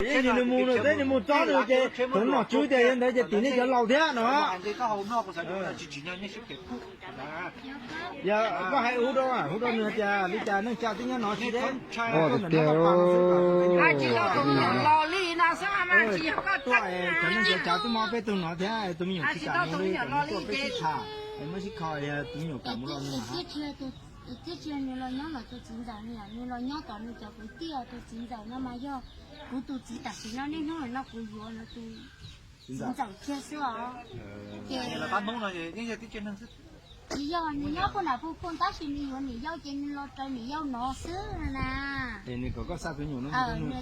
Ib ntsis nws mus no, teb nws mus txog nws ces thaum nom tswv tias yog ntawd ces tim nej cov laus thiab no. Yog koj hais hu rau, hu rau nws tias li cas neej tsa twb nyob no tsis deb. Tiag, tuaj cov neej cov tsav twb muab peb tug no thiab, tus me nyuam tsis kam mus li, kom nws tuaj peb sib tham, muab sib kho, tus me nyuam kam mus los nws mam hais. Tib tsis nws los nyob los tus txiv ntxawm, nws los nyob tom nws cov kwv tij, tus txiv ntxawm no mas yog kuv tus txiv tam sim no niaj hnub no kuv yuav no tus txiv ntxawm kiag xwb os. Ces tsis yog nws nyob puag nram Phu Khoo tab sis nws yuav niam yau ces nws los raws niam yau no xwb na. Nws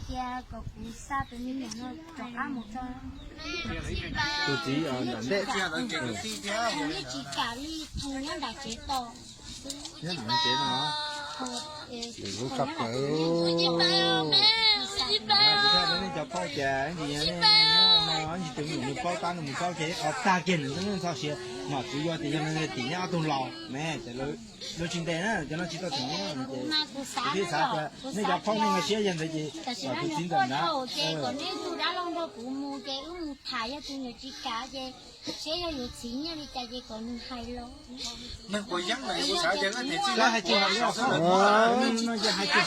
tias kom kuv xa tus me nyuam no rov qab mus rau tus txiv ntawm ntej. Nws tsis kam li, nyob nram tsev tos. Nyob nram tsev no. Kuv txhaj plaws. Nej cov phooj ywg, ntsis tus me nyuam nws paub tab nws mus paub ces qhov tag kiag nws twb txog siav, nom tswv yuav tias yog nws tim neb ob tug laus ne, lawv tsis ntes na, cov no tsis tau them. Kuv thiaj xav tias nej cov phooj nej nkag siab yog ntawd ces kom tus txiv ntxawm ntawd. Ces kom nej tus dab laug nrog kuv mus ces wb mus tham, yog tus nws tsis kam ces seb yog yuav txhiv nyiaj li cas ces kom nws hais los. Neeg puas yeeb na, kuv xav tias leej twg txij lab hais tias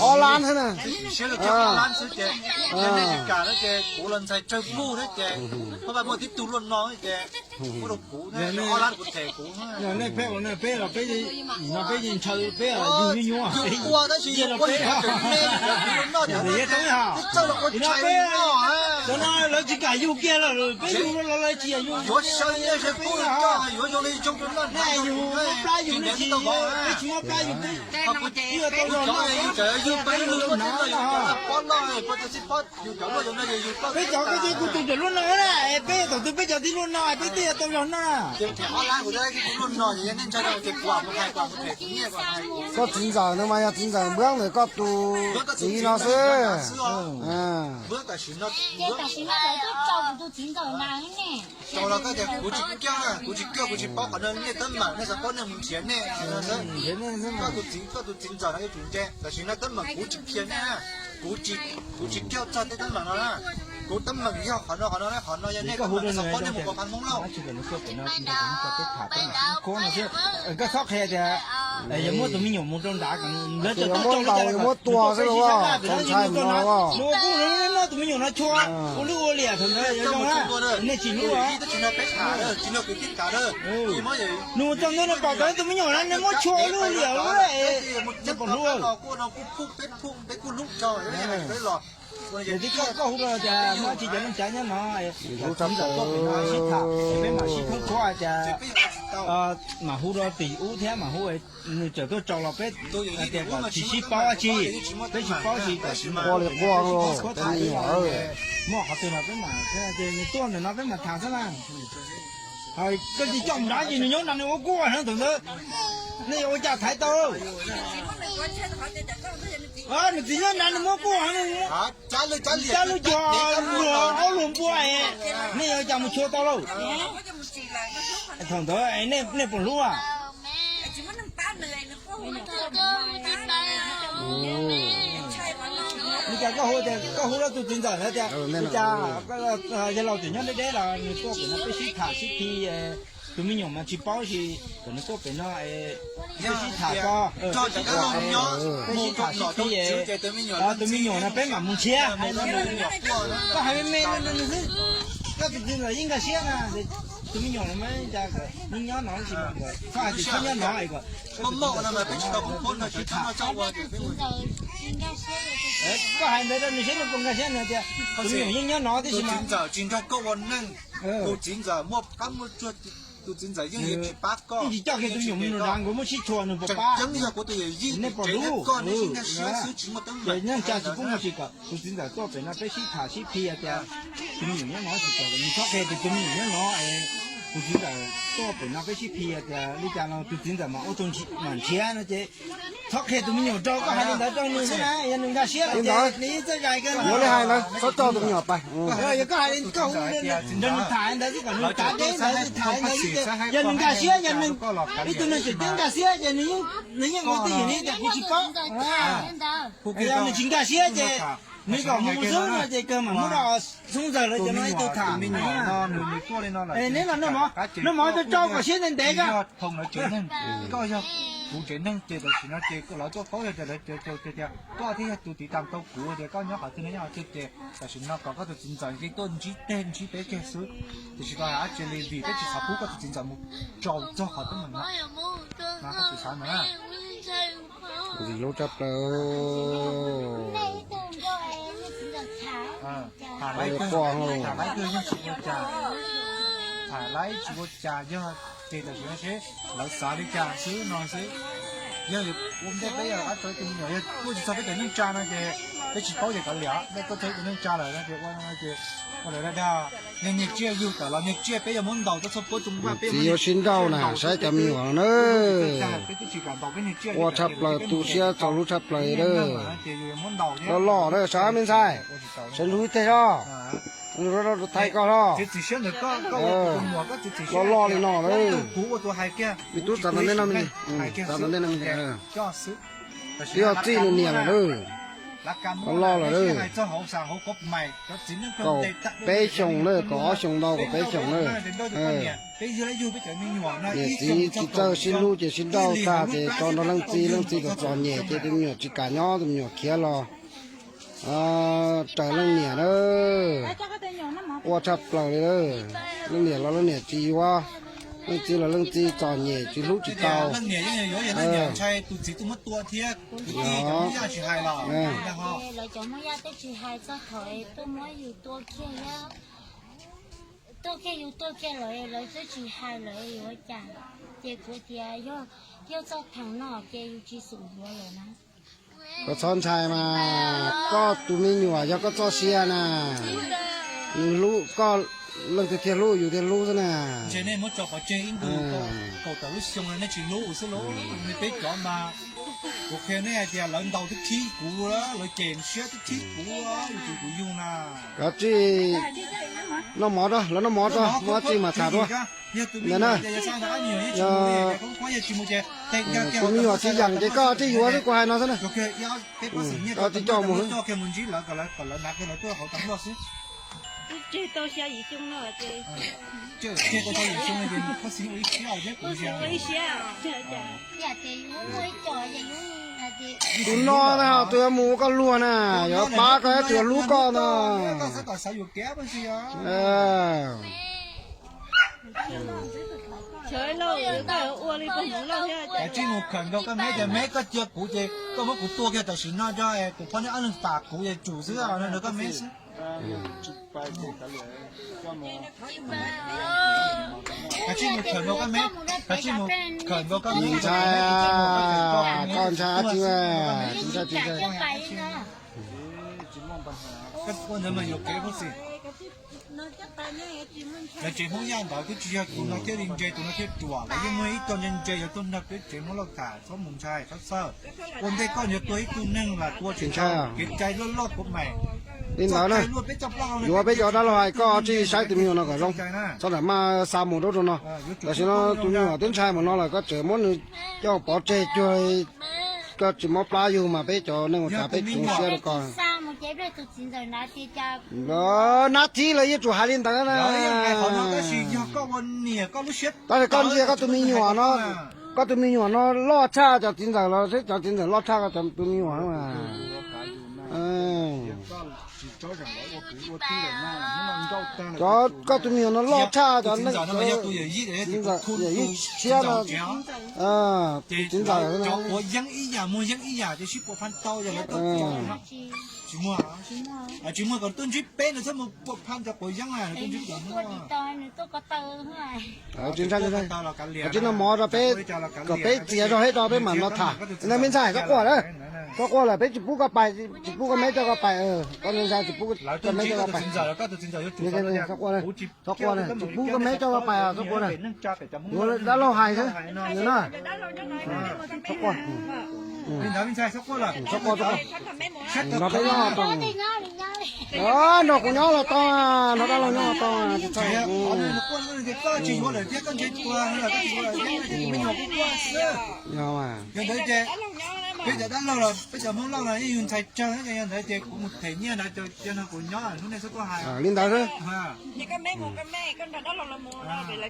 ob lab thiab na, siab lab xwb ces yog nej tsis kam na ces kuv los ntxhais tsawg puj thiab ces, pab pab muaj tib tug luaj no ces muab rau kuv, ob lab kuv them kuv. Nej peb ua no peb los peb, no peb yeej ntshaw peb yug nyuaj nyuaj. Yug ua tab sis yug ua ib qho tseem me, yug noj tseem me, twb txawj los ua tshais noj. Cov no lawv tsis kam yug kiag lawm, peb yug los lawv tsis yog yug. Yuav sawv nyiaj sawv kub rau koj, yuav zoo li zoo rau noj, nej yug mob plab yug, nej tsis, peb tsis mob plab yug, peb yug tau zog noj, yug tau zog noj, pob noj, pob tsis pob, yug cov luaj zoo no ces yug. Peb cov koj ces kuv tus cov luaj no na, peb tom twg peb cov tib luaj no peb twb yuav tau zog noj. Koj txiv ntxawm no mas yog txiv ntxawm npab ntawm koj tus txiv no xwb. Tam sim no lawv twb tso kuv tus txiv ntxawm na ne. Tso los koj tias kuv tsis kiag, kuv tsis kiag, kuv tsis paub qhov no, nej teeb meem nej xav paub nej mus nrhiav nej xwb. Koj tus txiv, koj tus txiv ntxawm no yuav tsum ntse, tam sim no teeb meem kuv tsis qhia nej, kuv tsis, kuv tsis kiag txog tej teeb meem no na. Kuv teeb meem yog qhov no, qhov no, qhov no yog nej teeb meem, nej xav paub nej mus qhov phav Hmoob Lauj. Koj txhob qhia tias yog muab tus me nyuam mus rau nrad, lawv tseem tuaj tso li cas los muab tua xwb los, tus me nyuam no tshua ua lub ua liam thaum ntawd yog zoo na, nej tsis hlub. Nws mus txog ntua nws pom tau tus me nyuam no nws muab tshua ua lub ua liam, nej pom hlub. Ces tib koj hu rau tias muaj tsis cov neej tsa nyob no, txiv ntxawm tuaj pem no sib tham, peb mam sib khawb khuab tias mam hu rau tim ub thiab mam hu, nws txawm tuaj tsaus los peb tias kom tsis sib paub dab tsi, peb tsis paub tsis kom sib paub li quaj los peb me nyuam. Muaj qhov twg los peb mam, nws tuaj ntawm no peb mam tham xwb na. Koj tsis coj mus nrad ces nws nyob nrad nws ua kuaj heev thaum ntawd, nej yuav ua cas thaiv tau? Nws txiv nyob nrad nws muab kuaj heev, cab lub cua luag aub luag npua, nej yuav ua cas mus tshua tau lauj? Thaum ntawd nej puas hlub? Li cas koj hu tias koj hu rau tus txiv ntxawm ntawd tias li cas, yawg laus tseem nyob deb deb los nws tuaj pem no peb sib tham sib khi, tus me nyuam mas tsis paub si, kom nws tuaj pem no peb sib tham ko, peb sib tham, peb sib tham sib khi, tus me nyuam no peb mam mus nrhiav. Koj hais me me xwb, koj tus txiv ntxawm yeej nkag siab na, tus me nyuam no mas cas kom nyob no tsis mas kom txhob hais tias txhob nyob no es kom koj hais ntawd rau nws seb nws puas nkag siab, nws tias tus me nyuam yeej nyob no tib si mas. Tus txiv ntxawm tsis nrog koj ua neej, tus txiv ntxawm muaj qab muaj tsuag, tus txiv ntxawm yeej yuav tsis pab koj, yeej tsis coj kiag tus me nyuam mus nrad, nkawd muab sib tshua nws puas pab? Nej puas hlub? Ces neej tsa tsis pub mus tsis kom tus txiv ntxawm tuaj pem no peb sib tham sib khi tias tus me nyuam nyob no tsis kom nws txhob qhia tias tus me nyuam nyob no, tus txiv ntxawm tuaj pem no peb sib khi tias li cas los tus txiv ntxawm mas ua tus mam nrhiav no ces txhob qhia tus me nyuam rau, koj hais li ntawd rau nws xwb na, yog nws nkag siab lawm ces nws yeej txawj zais kawg. Yuav li hais ntawd txhob coj tus me nyuam pais. Yog koj hais li koj hu nrog nws tham ntawd xwb kom nws tav deb ntawd, tham ntawd xwb ces yog nws nkag siab, yog nws ib tug neeg tseem ceeb nkag siab ces nws yeej ua twj ywm li tias kuv tsis paub. Yog nws tsis nkag siab ces Neb kom mus xwb no ces kawg mam muab rau Xyoob Ntxawg lawv cov no ib tug tham. Neb los noj mov, noj mov tso tso kom siab ntev ntev ko. Koj yog kuv tsev neeg ces tam sim no ces lawv tuaj paub tias koj thiaj yog tus tiv tam tau kuv tias koj nyob qhov twg no nyob qhov twg ces tam sim no kom koj tus txiv ntxawm nce tuaj ntsib teg ntsib peb kiag xwb. Tiam sis tau hais dab tsi li vim peb tsis xav pub koj tus txiv ntxawm mus tsaus txog qhov teeb meem no. Koj tsis xav ntawd na. Ntxim hlub tshaj plaws. Tham laib kawg, tham laib kawg yeej tsis ua cas. Tham laib tsis ua cas yog ces tam sim no seb lawv xav li cas xwb no xwb. Yog ua ntej peb yog qab txawv tus me nyuam yog tuaj tsis txog peb cov neej tsa no ces peb tsis paub ces kav liam, peb tuaj txog peb cov neej tsa lawm no ces ua no ces ua lawv dag dag. Yog niag tsiaj yug tawm los niag tsiaj peb yuav muab ntaus txog txhua puab tsoom vaj peb yuav muab niag tsiaj ntaus saib cov me nyuam na. Peb twb tsis kam ntaus peb niag tsiaj li. Ua tshaj plaws tu siab txaus hlub tshaj plaws li na. Loj loj na, sab me ntxhais, sawv ntsug ib teg hlo, rau thaij koj hlo. Loj loj li no na. Me tub txav ntav ntej no me, txav ntav ntej no me. Twb yog txij nws niam lawm na. Loj loj lawm na. Kaum peb xyoos na, kaum ob xyoos ntau kaum peb xyoos na. Niam txiv tsis txawj sib hlub ces sib nrauj tag ces tso nrog leej txiv, leej txiv kom txom nyem ces tus me nyuam tsis kam nyob, tus me nyuam khiav los raws leej niam na. Ua tshaj plaws li na. Leej niam los leej niam tsis yuav, leej txiv los leej txiv txom nyem tsis hlub tsis tau. Lawv cov Hmoob Yaj twb tsis hais txog thaum tuaj muab yus tua kiag, tuaj kiag yus tuaj kiag lawm lawv twb tsis hais lawm yuav ua cas. Ces kuv tias yog, yog txoj theem no ces yus tsis xum yuav lawm na. Koj txhob ntshai mas, koj tus me nyuam yog koj txoj sia na. Nws hlub koj, leej twg thiaj hlub, yus thiaj hlub xwb na. Kuv qhia nej hais tias lawv ntaus twb khib kuv, lawv cem siab twb khib kuv, yus tus kuv yug na. Kav tsij noj mov rau, lawv noj mov rau, muaj dab tsi mas tham dua. Ntawm na, tus me nyuam tsis yeem ces koj tsis yuav xwb, kuv hais no xwb na. Koj tsis coj mus xwb. Tus no na, tus yuav mus ua koj luag na, yuav pab koj, tus yuav hlub koj no. Kav tsij mus khawm nkaus koj meb, ces meb koj cia kuv ces koj muab kuv tua kiag tam sim no, tus poj niam ob leeg pam kuv ces tsum xwb, nrog koj meb xwb. Kav tsij mus khawm nkaus koj meb, kav tsij mus khawm nkaus koj meb. Ntshai, koj ntshai dab tsi, tsis ntshai, tsis ntshai. Koj ua ntawd mas yuam kev huv xim. Lawv tsev Hmoob Yaj ntawd twb tsis yog tus no thiaj li ntse, tus no thiaj ruam, lawv yeej muaj ib co ntse ntse yuav tuaj nrog peb tsev Hmoob Lauj tham, txhob mus ntshai txhob xawj. Ua ntej koj yuav tua ib tug neeg los tua tsis tau, kev cai loj loj kuv meem. Li ntawd na, yuav peb cov dab laug hais, koj tsij saib tus me nyuam no kom zoo, txhob lam maj xa mus rau rau no. Tam sim no tus me nyuam twb ntshai mus no lawm, koj tseem muab nws coj pov tseg cuag, koj tsis mob plab yug mas peb cov neeg ua cas peb tsoom siab rau koj. Nab thib lawv yeej tsum hais li ntawd na. Tab sis koj ntsia koj tus me nyuam no, koj tus me nyuam no loj tshaj cov txiv ntxawm los seb cov txiv ntxawm loj tshaj koj tus me nyuam. Cov koj tus me nyuam no loj tshaj cov txiv ntxawm, yawm yij tshiab no, txiv ntxawm. Tsis muaj, tsis muaj kom tuaj ntsib peb no txhob mus pua pha cov quav yeeb na. Tsis ntshai, tsis noj mov rau peb, kom peb txiav zog hib rau peb mam no tham. Ntawd me ntxhais, txhob quaj lawm, txhob quaj lawm, peb tsis pub koj pais, tsis pub koj meb coj koj pais, koj ntshai tsis pub koj meb coj koj pais. Txhob quaj, txhob quaj, tsis pub koj meb coj koj pais, txhob quaj na. Yuav dab laug hais xwb na. Txhob quaj, txhob quaj, txhob quaj. Nrog peb nyob los tau, nrog kuv nyob los tau, nrog dab laug nyob los tau, tsis txhob. Yog mas. Peb cov dab laug los peb cov Hmoob Lauj no yeej yug ntxhais tsawg, yog ntawd ces kuv mus them nyiaj ntawd cov no kuv nyob hnub nej txhob tuaj hais li ntawd xwb. Ces koj me mus, koj me, koj nrog dab laug los mus no.